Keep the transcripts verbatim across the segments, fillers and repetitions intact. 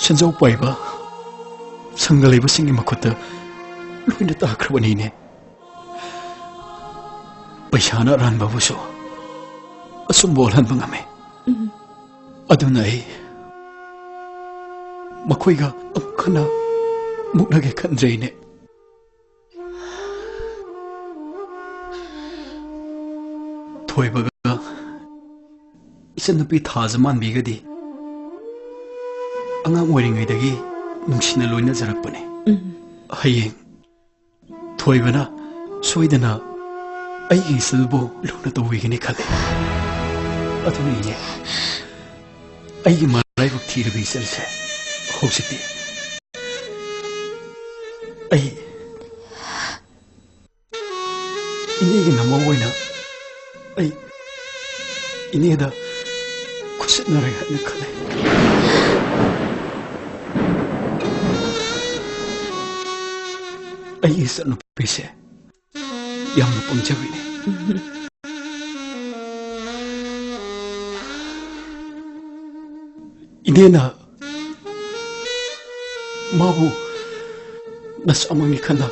ꯁꯦꯟꯖꯥꯎ ꯄꯥꯏꯕ ꯁꯪꯒ ꯂꯩꯕꯁꯤꯡꯒꯤ ꯃꯈꯨꯠꯇ ꯂꯣꯏꯅ ꯇꯥꯈ꯭ꯔꯕꯅꯤꯅꯦ꯫ ꯄꯩꯁꯥꯅ ꯑꯔꯥꯟꯕꯕꯨꯁꯨ ꯑꯆꯨꯝꯕ ꯑꯣꯜꯍꯟꯕ ꯉꯝꯃꯤ꯫ ꯎꯝ꯫ ꯑꯗꯨꯅ ꯑꯩ ꯃꯈꯣꯏꯒ ꯑꯃꯨꯛ ꯍꯟꯅ ꯃꯨꯛꯅꯒꯦ ꯈꯟꯗ꯭ꯔꯦꯅꯦ꯫ ꯊꯣꯏꯕꯒ ꯏꯆꯟꯅꯨꯄꯤ ꯊꯥꯖꯃꯥꯟꯕꯤꯒꯗꯤ ꯑꯉꯥꯡ ꯑꯣꯏꯔꯤꯉꯩꯗꯒꯤ ꯅꯨꯡꯁꯤꯅ ꯂꯣꯏꯅꯖꯔꯛꯄꯅꯤ꯫ ꯎꯝ꯫ ꯍꯌꯦꯡ ꯊꯣꯏꯕꯅ ꯁꯣꯏꯗꯅ ꯑꯩꯒꯤ ꯏꯆꯜꯕꯨ ꯂꯨꯅ ꯇꯧꯕꯤꯒꯅꯤ ꯈꯜꯂꯤ꯫ ꯑꯗꯨꯅ ꯏꯅꯦ, ꯑꯩꯒꯤ ꯃꯔꯥꯏꯕꯛ ꯊꯤꯔꯕ ꯏꯆꯜꯁꯦ ꯍꯧꯖꯤꯛꯇꯤ ꯑꯩ ꯏꯅꯦꯒꯤ ꯅꯃꯧ ꯑꯣꯏꯅ ꯑꯩ ꯏꯅꯦꯗ ꯈꯨꯠꯁꯤꯟꯅꯔꯦ ꯍꯥꯏꯅ ꯈꯜꯂꯦ꯫ ꯑꯩꯒꯤ ꯏꯆꯟꯅꯨꯄꯤꯁꯦ ꯌꯥꯝꯅ ꯄꯪꯖꯕꯤꯅꯤ꯫ ꯏꯅꯦꯅ ꯃꯥꯕꯨ ꯅꯆꯥꯃꯛꯅꯤ ꯈꯟꯅ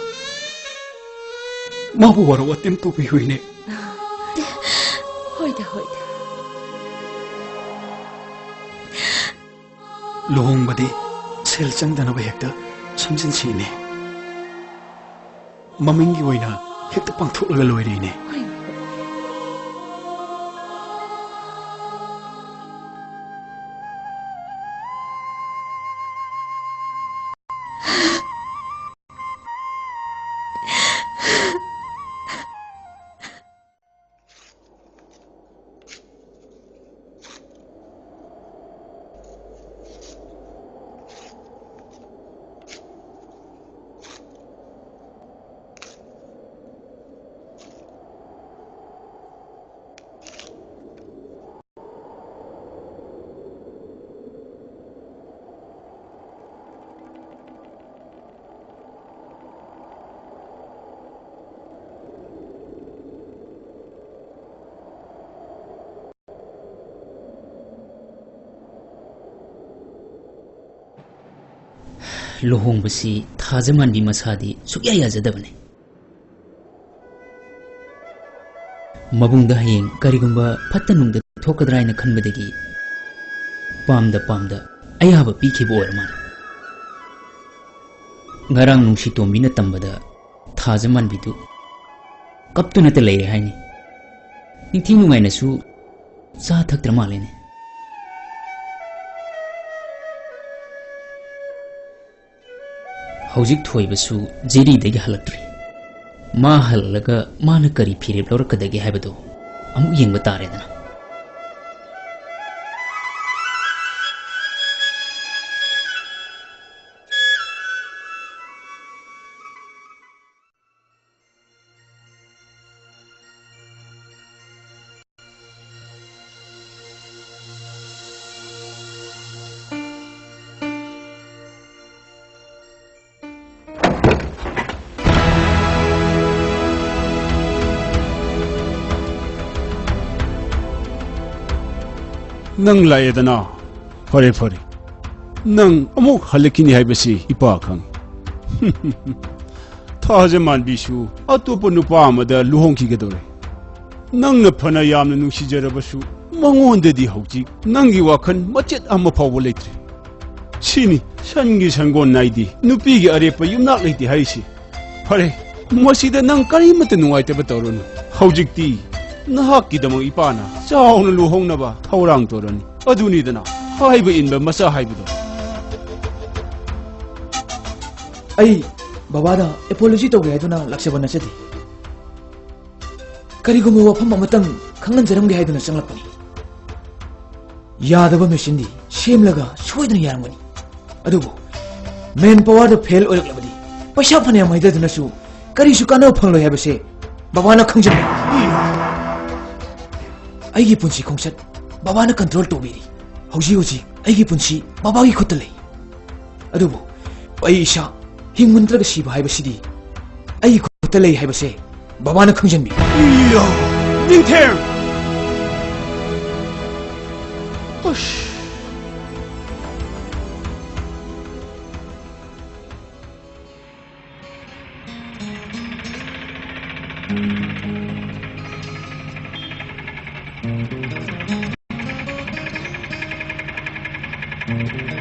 ꯃꯥꯕꯨ ꯋꯥꯔꯧ ꯋꯥꯇꯦꯝ ꯇꯧꯕꯤꯌꯨ ꯏꯅꯦ꯫ ꯍꯣꯏꯗ, ꯍꯣꯏꯗ꯫ ꯂꯨꯍꯣꯡꯕꯗꯤ ꯁꯦꯜ ꯆꯪꯗꯅꯕ ꯍꯦꯛꯇ ꯁꯝꯖꯤꯟꯁꯤ ꯏꯅꯦ꯫ ꯃꯃꯤꯡꯒꯤ ꯑꯣꯏꯅ ꯍꯦꯛꯇ ꯄꯥꯡꯊꯣꯛꯂꯒ ꯂꯣꯏꯔꯦ ꯏꯅꯦ꯫ ꯍꯣꯏꯅꯦ꯫ ꯂꯨꯍꯣꯡꯕꯁꯤ ꯊꯥꯖꯃꯥꯟꯕꯤ ꯃꯁꯥꯗꯤ ꯁꯨꯛꯌꯥ ꯌꯥꯖꯗꯕꯅꯤ꯫ ꯃꯕꯨꯡꯗ ꯍꯌꯦꯡ ꯀꯔꯤꯒꯨꯝꯕ ꯐꯠꯇ ꯅꯨꯡꯗ ꯊꯣꯛꯀꯗ꯭ꯔꯥ ꯍꯥꯏꯅ ꯈꯟꯕꯗꯒꯤ ꯄꯥꯝꯗ ꯄꯥꯝꯗ ꯑꯌꯥꯕ ꯄꯤꯈꯤꯕ ꯑꯣꯏꯔ ꯃꯥꯜꯂꯦ꯫ ꯉꯔꯥꯡ ꯅꯨꯡꯁꯤꯇꯣꯝꯕꯤꯅ ꯇꯝꯕꯗ ꯊꯥꯖꯃꯥꯟꯕꯤꯗꯨ ꯀꯞꯇꯨꯅꯇ ꯂꯩꯔꯦ ꯍꯥꯏꯅꯤ꯫ ꯅꯤꯡꯊꯤ ꯅꯨꯡꯉꯥꯏꯅꯁꯨ ꯆꯥ ꯊꯛꯇ꯭ꯔ ꯃꯥꯜꯂꯦꯅꯦ꯫ ꯍꯧꯖꯤꯛ ꯊꯣꯏꯕꯁꯨ ꯖꯦꯔꯤꯗꯒꯤ ꯍꯜꯂꯛꯇ꯭ꯔꯤ꯫ ꯃꯥ ꯍꯜꯂꯒ ꯃꯥꯅ ꯀꯔꯤ ꯐꯤꯔꯦꯞ ꯂꯧꯔꯛꯀꯗꯒꯦ ꯍꯥꯏꯕꯗꯨ ꯑꯃꯨꯛ ꯌꯦꯡꯕ ꯇꯥꯔꯦꯗꯅ꯫ ꯅꯪ ꯂꯥꯛꯑꯦꯗꯅ꯫ ꯐꯔꯦ, ꯐꯔꯦ꯫ ꯅꯪ ꯑꯃꯨꯛ ꯍꯜꯂꯛꯈꯤꯅꯤ ꯍꯥꯏꯕꯁꯤ ꯏꯄꯥ ꯈꯪ꯫ ꯊꯥꯖꯃꯥꯟꯕꯤꯁꯨ ꯑꯇꯣꯞꯄ ꯅꯨꯄꯥ ꯑꯃꯗ ꯂꯨꯍꯣꯡꯈꯤꯒꯗꯧꯔꯦ꯫ ꯅꯪꯅ ꯐꯅ ꯌꯥꯝꯅ ꯅꯨꯡꯁꯤꯖꯔꯕꯁꯨ, ꯃꯉꯣꯟꯗꯗꯤ ꯍꯧꯖꯤꯛ ꯅꯪꯒꯤ ꯋꯥꯈꯜ ꯃꯆꯦꯠ ꯑꯃ ꯐꯥꯎꯕ ꯂꯩꯇ꯭ꯔꯦ꯫ ꯁꯤꯅꯤ ꯁꯟꯒꯤ ꯁꯪꯒꯣꯟ ꯅꯥꯏꯗꯦ, ꯅꯨꯄꯤꯒꯤ ꯑꯔꯦꯞꯄ ꯌꯨꯝꯅꯥꯛ ꯂꯩꯇꯦ ꯍꯥꯏꯔꯤꯁꯤ꯫ ꯐꯔꯦ, ꯃꯁꯤꯗ ꯅꯪ ꯀꯔꯤꯃꯠꯇ ꯅꯨꯡꯉꯥꯏꯇꯕ ꯇꯧꯔꯨꯅꯨ꯫ ꯍꯧꯖꯤꯛꯇꯤ ꯅꯍꯥꯛꯀꯤꯗꯃꯛ ꯏꯄꯥꯅ ꯆꯥꯎꯅ ꯂꯨꯍꯣꯡꯅꯕ ꯊꯧꯔꯥꯡ ꯇꯧꯔꯅꯤ꯫ ꯑꯗꯨꯅꯤꯗꯅ ꯍꯥꯏꯕ ꯏꯟꯕ ꯃꯆꯥ ꯍꯥꯏꯕꯗꯣ꯫ ꯑꯩ ꯕꯕꯥꯗ ꯑꯦꯄꯣꯂꯣꯖꯤ ꯇꯧꯒꯦ ꯍꯥꯏꯗꯨꯅ ꯂꯥꯛꯆꯕ ꯅꯠꯆꯗꯦ꯫ ꯀꯔꯤꯒꯨꯝꯕ ꯋꯥꯐꯝ ꯑꯃꯇꯪ ꯈꯪꯍꯟꯖꯔꯝꯒꯦ ꯍꯥꯏꯗꯨꯅ ꯆꯪꯂꯛꯄꯅꯤ꯫ ꯌꯥꯗꯕ ꯃꯦꯆꯤꯟꯗꯤ ꯁꯦꯝꯂꯒ ꯁꯣꯏꯗꯅ ꯌꯥꯔꯝꯒꯅꯤ꯫ ꯑꯗꯨꯕꯨ ꯃꯦꯟ ꯄꯥꯋꯔꯗ ꯐꯦꯜ ꯑꯣꯏꯔꯛꯂꯕꯗꯤ ꯄꯩꯁꯥ ꯐꯅꯌꯥꯝ ꯍꯩꯊꯗꯨꯅꯁꯨ ꯀꯔꯤꯁꯨ ꯀꯥꯟꯅꯕ ꯐꯪꯂꯣꯏ ꯍꯥꯏꯕꯁꯦ ꯕꯕꯥꯅ ꯈꯪꯖꯕꯅꯤ꯫ ꯑꯩꯒꯤ ꯄꯨꯟꯁꯤ ꯈꯣꯡꯆꯠ ꯕꯕꯥꯅ ꯀꯟꯇ꯭ꯔꯣꯜ ꯇꯧꯕꯤꯔꯤ꯫ ꯍꯧꯖꯤꯛ ꯍꯧꯖꯤꯛ ꯑꯩꯒꯤ ꯄꯨꯟꯁꯤ ꯕꯕꯥꯒꯤ ꯈꯨꯠꯇ ꯂꯩ꯫ ꯑꯗꯨꯕꯨ ꯑꯩ ꯏꯁꯥ ꯍꯤꯡꯕ ꯅꯠꯇ꯭ꯔꯒ ꯁꯤꯕ ꯍꯥꯏꯕꯁꯤꯗꯤ ꯑꯩꯒꯤ ꯈꯨꯠꯇ ꯂꯩ ꯍꯥꯏꯕꯁꯦ ꯕꯕꯥꯅ ꯈꯪꯖꯟꯕꯤ꯫ ꯏꯌꯥ! ꯅꯤꯡꯊꯦꯝ! ꯑꯁ! ꯅꯨꯡꯁꯤꯇꯣꯝꯕꯤ,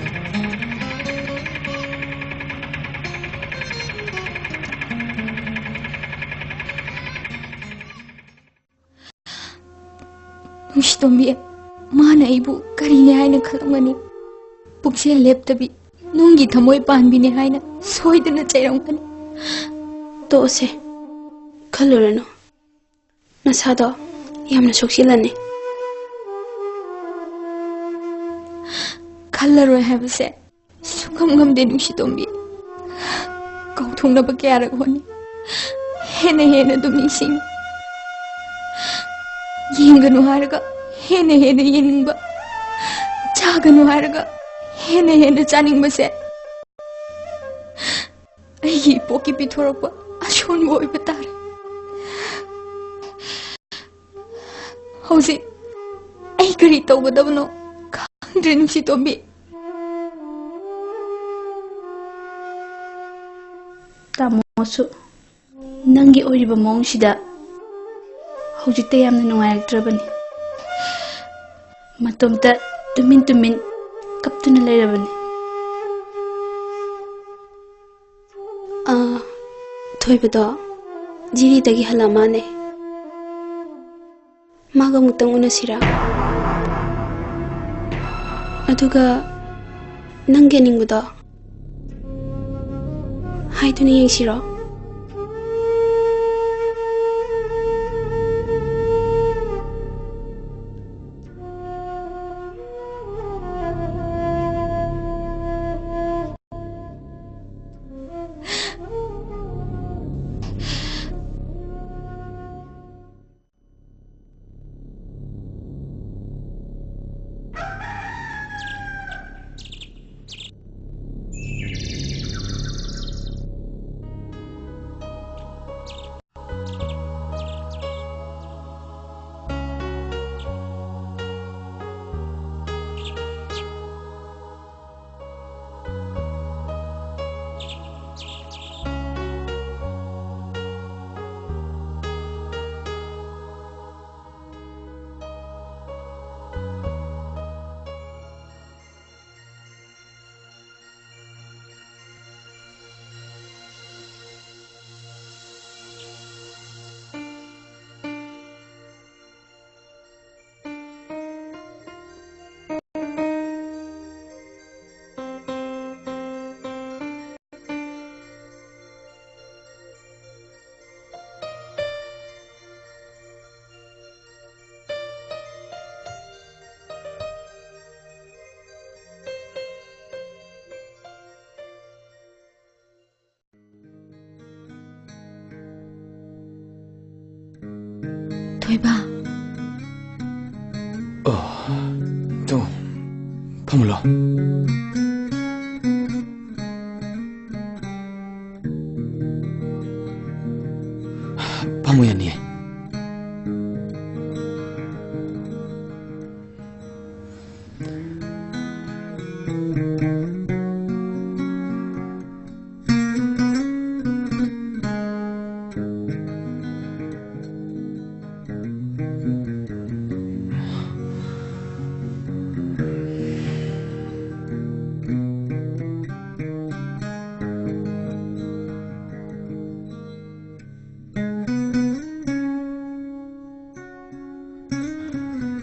ꯃꯥꯅ ꯑꯩꯕꯨ ꯀꯔꯤꯅꯦ ꯍꯥꯏꯅ ꯈꯜꯂꯝꯒꯅꯤ? ꯄꯨꯛꯆꯦꯜ ꯂꯦꯞꯇꯕꯤ, ꯅꯨꯡꯒꯤ ꯊꯃꯣꯏ ꯄꯥꯟꯕꯤꯅꯦ ꯍꯥꯏꯅ ꯁꯣꯏꯗꯅ ꯆꯩꯔꯝꯒꯅꯤ꯫ ꯇꯣꯛꯑꯁꯦ, ꯈꯜꯂꯨꯔꯅꯨ꯫ ꯅꯁꯥꯗꯣ ꯌꯥꯝꯅ ꯁꯣꯛꯆꯤꯜꯂꯅꯤ꯫ ꯈꯜꯂꯔꯣꯏ ꯍꯥꯏꯕꯁꯦ ꯁꯨꯡꯉꯝ ꯉꯝꯗꯦ ꯅꯨꯡꯁꯤꯇꯣꯝꯕꯤ꯫ ꯀꯥꯎꯊꯣꯛꯅꯕ ꯀꯌꯥꯔꯛ ꯍꯣꯠꯅꯩ, ꯍꯦꯟꯅ ꯍꯦꯟꯅ ꯑꯗꯨꯝ ꯅꯤꯡꯁꯤꯡꯉꯤ꯫ ꯌꯦꯡꯒꯅꯨ ꯍꯥꯏꯔꯒ ꯍꯦꯟꯅ ꯍꯦꯟꯅ ꯌꯦꯡꯅꯤꯡꯕ, ꯆꯥꯒꯅꯨ ꯍꯥꯏꯔꯒ ꯍꯦꯟꯅ ꯍꯦꯟꯅ ꯆꯥꯅꯤꯡꯕꯁꯦ ꯑꯩꯒꯤ ꯏꯄꯣꯛꯀꯤ ꯄꯤꯊꯣꯔꯛꯄ ꯑꯁꯣꯟꯕ ꯑꯣꯏꯕ ꯇꯥꯔꯦ꯫ ꯍꯧꯖꯤꯛ ꯑꯩ ꯀꯔꯤ ꯇꯧꯒꯗꯕꯅꯣ ꯈꯪꯗ꯭ꯔꯦ ꯅꯨꯡꯁꯤꯇꯣꯝꯕꯤ꯫ ꯇꯥꯃꯣꯁꯨ ꯅꯪꯒꯤ ꯑꯣꯏꯔꯤꯕ ꯃꯑꯣꯡꯁꯤꯗ ꯍꯧꯖꯤꯛꯇ ꯌꯥꯝꯅ ꯅꯨꯡꯉꯥꯏꯔꯛꯇ꯭ꯔꯕꯅꯤ꯫ ꯃꯇꯣꯝꯇ ꯇꯨꯃꯤꯟ ꯇꯨꯃꯤꯟ ꯀꯞꯇꯨꯅ ꯂꯩꯔꯕꯅꯤ꯫ ꯑꯥ, ꯊꯣꯏꯕꯗꯣ ꯖꯤꯔꯤꯗꯒꯤ ꯍꯜꯂꯛ ꯃꯥꯅꯦ꯫ ꯃꯥꯒ ꯑꯃꯨꯛꯇꯪ ꯎꯅꯁꯤꯔꯥ? ꯑꯗꯨꯒ ꯅꯪꯒꯤ ꯑꯅꯤꯡꯕꯗꯣ ꯍꯥꯏꯗꯨꯅ ꯌꯦꯡꯁꯤꯔꯣ? ꯊꯣꯏꯕ꯫ ꯑꯣ, ꯇꯨ, ꯐꯝꯃꯨ ꯂꯥꯎ꯫ ꯐꯝꯃꯨ ꯌꯥꯅꯤꯌꯦ꯫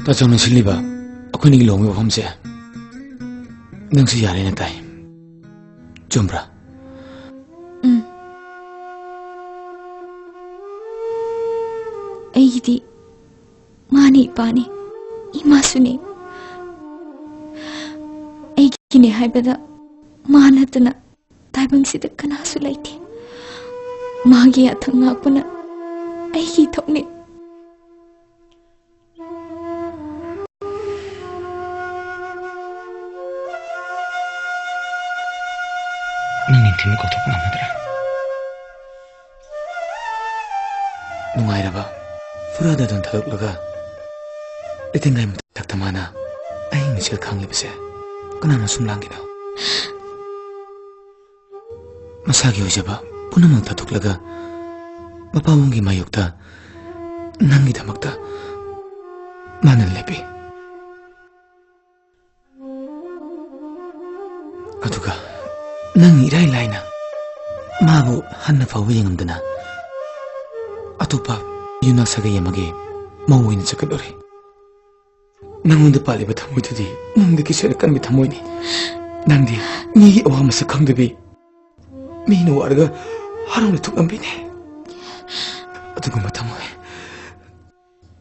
ꯇꯥꯆꯧꯅ ꯁꯤꯜꯂꯤꯕ ꯑꯩꯈꯣꯏꯅꯤꯒꯤ ꯂꯨꯍꯣꯡꯕꯒꯤ ꯋꯥꯐꯝꯁꯦ ꯅꯪꯁꯨ ꯌꯥꯔꯦꯅ ꯇꯥꯏ꯫ ꯆꯨꯝꯕ꯭ꯔꯥ? ꯎꯝ꯫ ꯑꯩꯒꯤꯗꯤ ꯃꯥꯅꯤ ꯏꯄꯥꯅꯤ, ꯏꯃꯥꯁꯨꯅꯤ꯫ ꯑꯩꯒꯤꯅꯦ ꯍꯥꯏꯕꯗ ꯃꯥ ꯅꯠꯇꯅ ꯇꯥꯏꯕꯪꯁꯤꯗ ꯀꯅꯥꯁꯨ ꯂꯩꯇꯦ꯫ ꯃꯥꯒꯤ ꯌꯥꯊꯪ ꯉꯥꯛꯄꯅ ꯑꯩꯒꯤ ꯏꯊꯧꯅꯤ꯫ ꯅꯪ ꯅꯤꯡꯊꯤꯅ ꯀꯥꯎꯊꯣꯛꯄ ꯉꯝꯃꯗ꯭ꯔꯥ? ꯅꯨꯡꯉꯥꯏꯔꯕ ꯐꯨꯔꯥꯗ ꯑꯗꯨꯝ ꯊꯥꯗꯣꯛꯂꯒ ꯂꯩꯇꯦꯡꯒꯥꯏ ꯃꯊꯛꯇ ꯃꯥꯅ ꯑꯍꯤꯡ ꯃꯤꯁꯦꯜ ꯈꯥꯡꯂꯤꯕꯁꯦ ꯀꯅꯥꯅ ꯁꯨꯝ ꯂꯥꯡꯒꯤꯅꯣ? ꯃꯁꯥꯒꯤ ꯑꯣꯏꯖꯕ ꯄꯨꯝꯅꯃꯛ ꯊꯥꯗꯣꯛꯂꯒ ꯃꯄꯥꯕꯨꯡꯒꯤ ꯃꯥꯌꯣꯛꯇ ꯅꯪꯒꯤꯗꯃꯛꯇ ꯃꯥꯅ ꯂꯦꯞꯄꯤ꯫ ꯑꯗꯨꯒ ꯅꯪ ꯏꯔꯥꯏ ꯂꯥꯏꯅ ꯃꯥꯕꯨ ꯍꯟꯅ ꯐꯥꯎꯕ ꯌꯦꯡꯉꯝꯗꯅ ꯑꯇꯣꯞꯄ ꯌꯨꯝꯅꯥꯛ ꯁꯥꯒꯩ ꯑꯃꯒꯤ ꯃꯧ ꯑꯣꯏꯅ ꯆꯠꯀꯗꯧꯔꯦ꯫ ꯅꯪꯉꯣꯟꯗ ꯄꯥꯜꯂꯤꯕ ꯊꯃꯣꯏꯗꯨꯗꯤ ꯅꯪꯗꯒꯤ ꯍꯦꯟꯅ ꯀꯟꯕ ꯊꯃꯣꯏꯅꯤ꯫ ꯅꯪꯗꯤ ꯃꯤꯒꯤ ꯑꯋꯥ ꯃꯁꯛ ꯈꯪꯗꯕꯤ, ꯃꯤꯅ ꯋꯥꯔꯒ ꯍꯔꯥꯎꯅ ꯊꯣꯛꯂꯝꯕꯤꯅꯤ꯫ ꯑꯗꯨꯒꯨꯝꯕ ꯊꯃꯣꯏ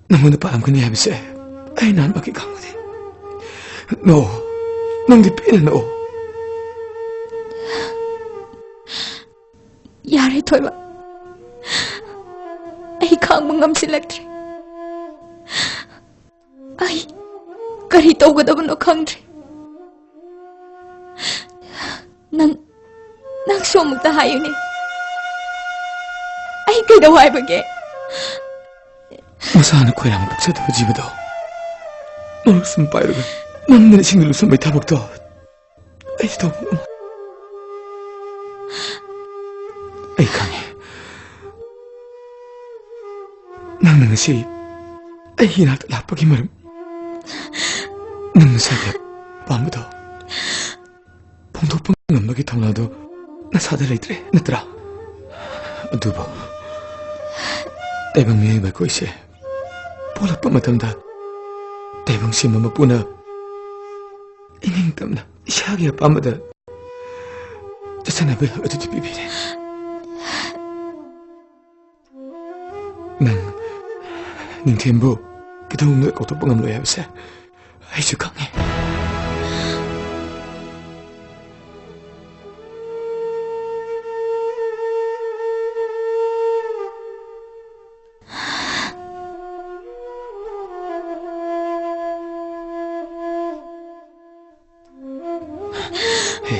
ꯅꯪꯉꯣꯟꯗ ꯄꯥꯜꯂꯝꯒꯅꯤ ꯍꯥꯏꯕꯁꯦ ꯑꯩ ꯅꯍꯥꯟꯃꯛꯀꯤ ꯈꯪꯕꯅꯤ꯫ ꯅꯣꯛꯑꯣ, ꯅꯪꯗꯤ ꯄꯦꯟꯅ ꯅꯣꯛꯑꯣ꯫ ꯌꯥꯔꯦ ꯊꯣꯏꯕ, ꯑꯩ ꯈꯥꯡꯕ ꯉꯝꯁꯤꯜꯂꯛꯇ꯭ꯔꯦ꯫ ꯑꯩ ꯀꯔꯤ ꯇꯧꯒꯗꯕꯅꯣ ꯈꯪꯗ꯭ꯔꯦ꯫ ꯅꯪ, ꯅꯪꯁꯨ ꯑꯃꯨꯛꯇ ꯍꯥꯏꯌꯨꯅꯦ꯫ ꯑꯩ ꯀꯩꯗꯧ ꯍꯥꯏꯕꯒꯦ? ꯃꯁꯥꯅ ꯈꯣꯏꯔꯥꯡ ꯄꯣꯛꯆꯗꯕ ꯖꯤꯕꯗꯣ ꯃꯔꯨ ꯁꯨꯝ ꯄꯥꯏꯔꯒ ꯅꯝꯗꯅ ꯏꯁꯤꯡꯗ ꯂꯨꯞꯁꯟꯕꯩ ꯊꯕꯛꯇꯣ ꯑꯩ ꯇꯧꯕ ꯉꯝꯃꯣꯏ꯫ ꯑꯩ ꯈꯪꯉꯦ꯫ ꯅꯪꯅ ꯉꯁꯤ ꯑꯩꯒꯤ ꯏꯅꯥꯛꯇ ꯂꯥꯛꯄꯒꯤ ꯃꯔꯝ, ꯅꯪ ꯅꯁꯥꯒꯤ ꯑꯄꯥꯝꯕꯗꯣ ꯐꯣꯡꯗꯣꯛꯄ ꯉꯝꯕꯒꯤ ꯊꯧꯅꯥꯗꯣ ꯅꯁꯥꯗ ꯂꯩꯇ꯭ꯔꯦ, ꯅꯠꯇ꯭ꯔꯥ? ꯑꯗꯨꯕꯨ ꯇꯥꯏꯕꯪ ꯃꯤꯑꯣꯏꯕ ꯑꯩꯈꯣꯏꯁꯦ ꯄꯣꯛꯂꯛꯄ ꯃꯇꯝꯗ ꯇꯥꯏꯕꯪ ꯁꯦꯝꯕ ꯃꯄꯨꯅ ꯏꯅꯤꯡꯇꯝꯅ ꯏꯁꯥꯒꯤ ꯑꯄꯥꯝꯕꯗ ꯆꯠꯆꯅꯕ ꯍꯛ ꯑꯗꯨꯗꯤ ꯄꯤꯕꯤꯔꯦ꯫ ꯅꯪ ꯅꯤꯡꯊꯦꯝꯕꯨ ꯀꯩꯗꯧꯅꯨꯡꯗ ꯀꯥꯎꯊꯣꯛꯄ ꯉꯝꯂꯣꯏ ꯍꯥꯏꯕꯁꯦ ꯑꯩꯁꯨ ꯈꯪꯉꯦ꯫ ꯍꯦ,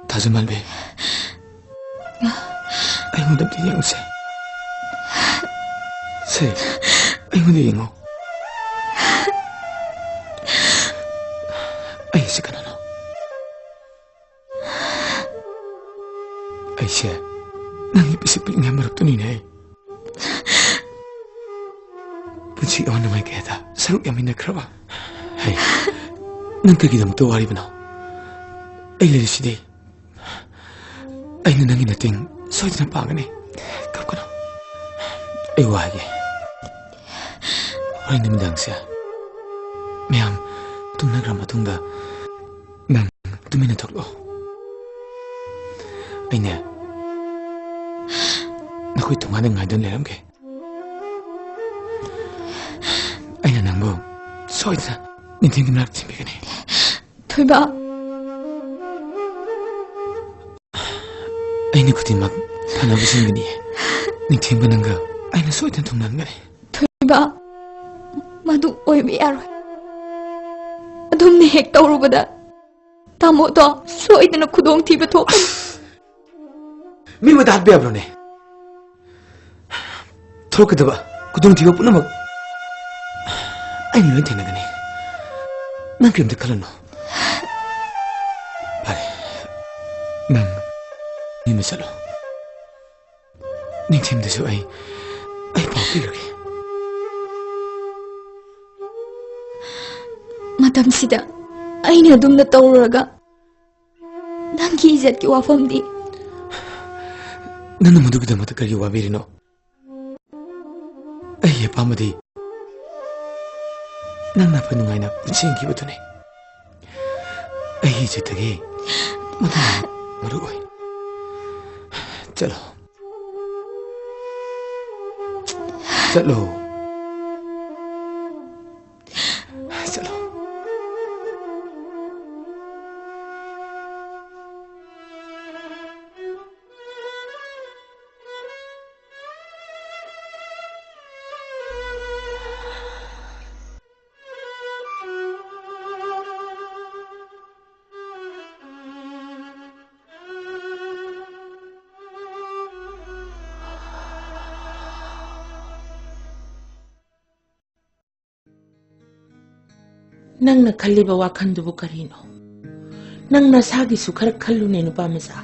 ꯊꯥꯖꯃꯥꯟꯕꯤ, ꯑꯩꯉꯣꯟꯗ ꯑꯝꯇ ꯌꯦꯡꯉꯨꯁꯦ꯫ ꯁꯦ, ꯑꯩꯉꯣꯟꯗ ꯌꯦꯡꯉꯣ꯫ ꯑꯩꯁꯦ ꯀꯅꯥꯅꯣ? ꯑꯩꯁꯦ ꯅꯪꯒꯤ ꯄꯤꯁꯛ ꯄꯤꯛꯅꯤꯡꯉꯥꯏ ꯃꯔꯨꯞꯇꯨꯅꯤꯅꯦ꯫ ꯄꯨꯟꯁꯤ ꯑꯋꯥ ꯅꯨꯡꯉꯥꯏ ꯀꯌꯥꯗ ꯁꯔꯨꯛ ꯌꯥꯃꯤꯟꯅꯈ꯭ꯔꯕ꯫ ꯍꯩ, ꯅꯪ ꯀꯔꯤꯒꯤꯗꯃꯛꯇ ꯋꯥꯔꯤꯕꯅꯣ? ꯑꯩ ꯂꯩꯔꯤꯁꯤꯗꯤ꯫ ꯑꯩꯅ ꯅꯪꯒꯤ ꯃꯇꯦꯡ ꯁꯣꯏꯗꯅ ꯄꯥꯡꯒꯅꯤ꯫ ꯀꯞꯀꯅꯨ꯫ ꯑꯩ ꯋꯥ ꯍꯥꯏꯒꯦ꯫ ꯍꯣꯔꯦꯟ ꯅꯨꯃꯤꯗꯥꯡꯁꯦ ꯃꯌꯥꯝ ꯇꯨꯝꯅꯈ꯭ꯔ ꯃꯇꯨꯡꯗ ꯅꯪ ꯇꯨꯃꯤꯟꯅ ꯊꯣꯛꯂꯛꯑꯣ꯫ ꯑꯩꯅꯦ, ꯅꯈꯣꯏ ꯊꯣꯡꯒꯥꯟꯗ ꯉꯥꯏꯗꯨꯅ ꯂꯩꯔꯝꯒꯦ꯫ ꯑꯩꯅ ꯅꯪꯕꯨ ꯁꯣꯏꯗꯅ ꯅꯤꯡꯊꯦꯝꯒꯤ ꯃꯅꯥꯛꯇ ꯊꯤꯟꯕꯤꯒꯅꯤ꯫ ꯊꯣꯏꯕ꯫ ꯑꯩꯅ ꯈꯨꯗꯤꯡꯃꯛ ꯐꯅꯕ ꯁꯤꯟꯒꯅꯤ꯫ ꯅꯤꯡꯊꯦꯝꯒ ꯅꯪꯒ ꯑꯩꯅ ꯁꯣꯏꯗꯅ ꯊꯨꯡꯅꯍꯟꯒꯅꯤ꯫ ꯃꯗꯨ ꯑꯣꯏꯕ ꯌꯥꯔꯣꯏ꯫ ꯑꯗꯨꯝꯅ ꯍꯦꯛ ꯇꯧꯔꯨꯕꯗ ꯇꯥꯃꯣꯗꯣ ꯁꯣꯏꯗꯅ ꯈꯨꯗꯣꯡꯊꯤꯕ ꯊꯣꯛꯀꯅꯤ꯫ ꯃꯤ ꯑꯃꯗ ꯍꯥꯠꯄ ꯌꯥꯕ꯭ꯔꯣꯅꯦ? ꯊꯣꯛꯀꯗꯕ ꯈꯨꯗꯣꯡꯊꯤꯕ ꯄꯨꯝꯅꯃꯛ ꯑꯩꯅ ꯂꯣꯏ ꯊꯦꯡꯅꯒꯅꯤ꯫ ꯅꯪ ꯀꯔꯤꯝꯇ ꯈꯜꯂꯨꯅꯨ꯫ ꯐꯔꯦ, ꯅꯪ ꯌꯨꯝꯗ ꯆꯠꯂꯣ꯫ ꯅꯤꯡꯊꯤꯝꯗꯁꯨ ꯑꯩ, ꯑꯩ ꯄꯥꯎ ꯄꯤꯔꯒꯦ꯫ ꯃꯇꯝꯁꯤꯗ ꯑꯩꯅ ꯑꯗꯨꯝꯅ ꯇꯧꯔꯨꯔꯒ ꯅꯪꯒꯤ ꯏꯖꯠꯀꯤ ꯋꯥꯐꯝꯗꯤ? ꯅꯪꯅ ꯃꯗꯨꯒꯤꯗꯃꯛꯇ ꯀꯔꯤꯒꯤ ꯋꯥꯕꯤꯔꯤꯅꯣ? ꯑꯩꯒꯤ ꯑꯄꯥꯝꯕꯗꯤ ꯅꯪꯅ ꯑꯐ ꯅꯨꯡꯉꯥꯏꯅ ꯄꯨꯟꯁꯤ ꯍꯤꯡꯈꯤꯕꯗꯨꯅꯤ꯫ ꯑꯩꯒꯤ ꯏꯖꯠꯇꯒꯤ ꯃꯗꯨꯅ ꯃꯔꯨ ꯑꯣꯏ꯫ ꯆꯠꯂꯣ꯫ ꯆꯠꯂꯣ꯫ ꯆꯠꯂꯣ꯫ ꯅꯪꯅ ꯈꯜꯂꯤꯕ ꯋꯥꯈꯜꯗꯨꯕꯨ ꯀꯔꯤꯅꯣ? ꯅꯪ ꯅꯁꯥꯒꯤꯁꯨ ꯈꯔ ꯈꯜꯂꯨꯅꯦ, ꯅꯨꯄꯥ ꯃꯆꯥ꯫